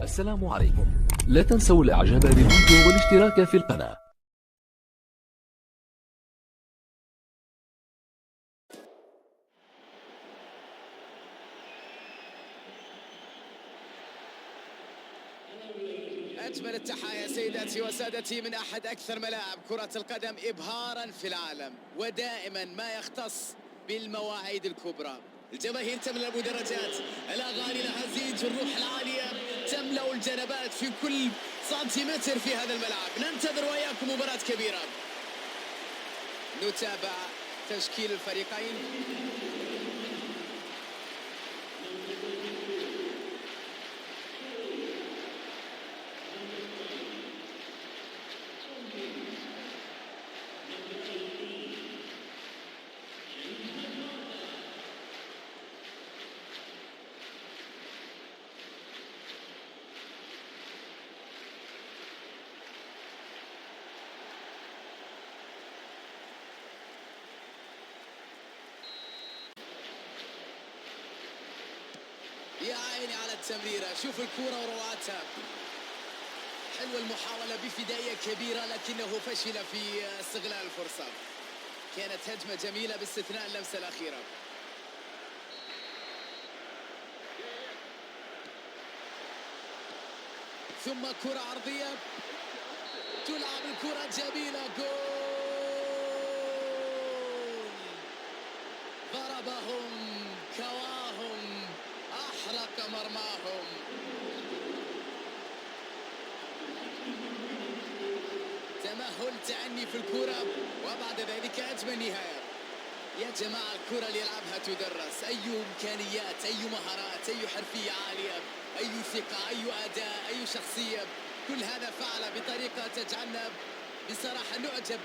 السلام عليكم. لا تنسوا الاعجاب بالفيديو والاشتراك في القناة. أجمل التحايا سيداتي وسادتي من أحد أكثر ملاعب كرة القدم إبهارا في العالم، ودائما ما يختص بالمواعيد الكبرى. الجماهير تملأ المدرجات، الأغاني الأهازيج، الروح العالية تملأ الجنبات في كل سنتيمتر في هذا الملعب. ننتظر وإياكم مباراة كبيرة. نتابع تشكيل الفريقين. يا عيني على التمريرة، شوف الكرة وروعتها. حلوة المحاولة بفدائية كبيرة، لكنه فشل في استغلال الفرصة. كانت هجمة جميلة باستثناء اللمسة الأخيرة. ثم كرة عرضية، تلعب الكرة جميلة، جول! ضربهم، كواهم، أحرق مرماهم. تمهل، تأني في الكرة، وبعد ذلك أجمل نهاية. يا جماعة، الكرة اللي يلعبها تدرس. أي إمكانيات، أي مهارات، أي حرفية عالية، أي ثقة، أي أداء، أي شخصية، كل هذا فعل بطريقة تجعلنا بصراحة نعجب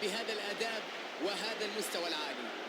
بهذا الأداء وهذا المستوى العالي.